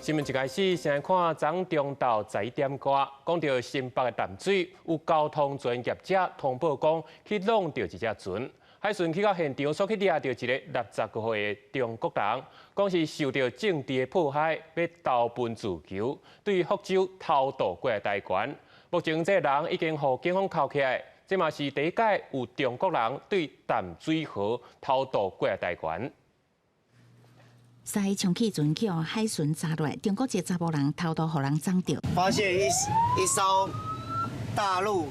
新聞一開始，先來看昨中晝11點外，講著新北的淡水有交通船業者通報講，去挵著一隻船，海巡去到現場，煞去掠著一个60多歲的中國人，講是受著政治的迫害，欲投奔自由，對福州偷渡過來台灣。目前這个人已經予警方銬起來，這嘛是第一擺有中國人對淡水河偷渡過來台灣。駛充氣船去予海巡查落，中國一个查埔人偷渡予人摠著。發現一艘大陸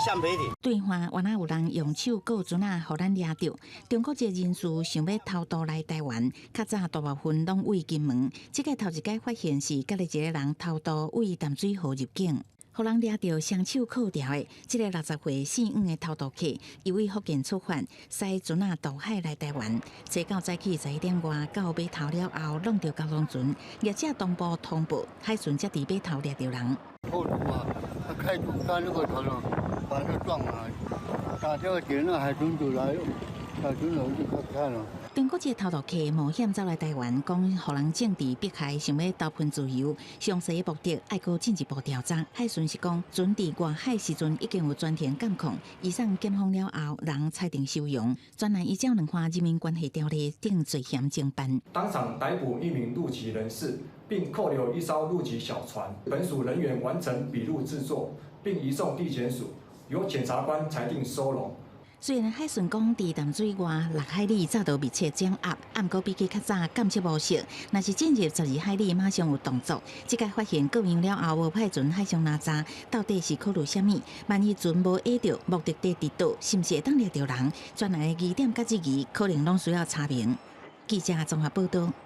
橡皮艇。對岸原來有人用手銬船仔，予咱掠著。中國籍人士想欲偷渡來台灣，較早大部分攏對金門。這个頭一擺發現是佮一个人偷渡對淡水河入境。予人掠著雙手銬牢的這个60歲姓黃的偷渡客，伊對福建出發，駛船仔渡海來台灣。初九早起11點外到碼頭了後，挵著交通船，業者同步通報，海巡才佇碼頭掠著人。偷渡啊，他開開那個船把他撞了，打電話給那海巡組來，海巡組就看了。中國籍偷渡客冒險走來台灣，講予人政治迫害，想欲投奔自由。詳細的目的愛閣進一步調查。海巡是講，船佇外海時陣已經有全程監控，移送檢方了後，人裁定收容。專案依照兩岸人民關係條例等罪嫌偵辦。當場逮捕一名陸籍人士，並扣留一艘陸籍小船。本署人員完成筆錄製作，並移送地檢署，由檢察官裁定收容。雖然海巡講佇淡水外6海里早就密切掌握，毋過比起較早監測模式，若是進入12海里，馬上有動作。這擺發現過洋了後，無派船海上攔查，到底是考慮啥物？萬一船無挨著目的地佇佗，是毋是會當掠著人？專案的疑點佮質疑，可能攏需要查明。記者綜合報道。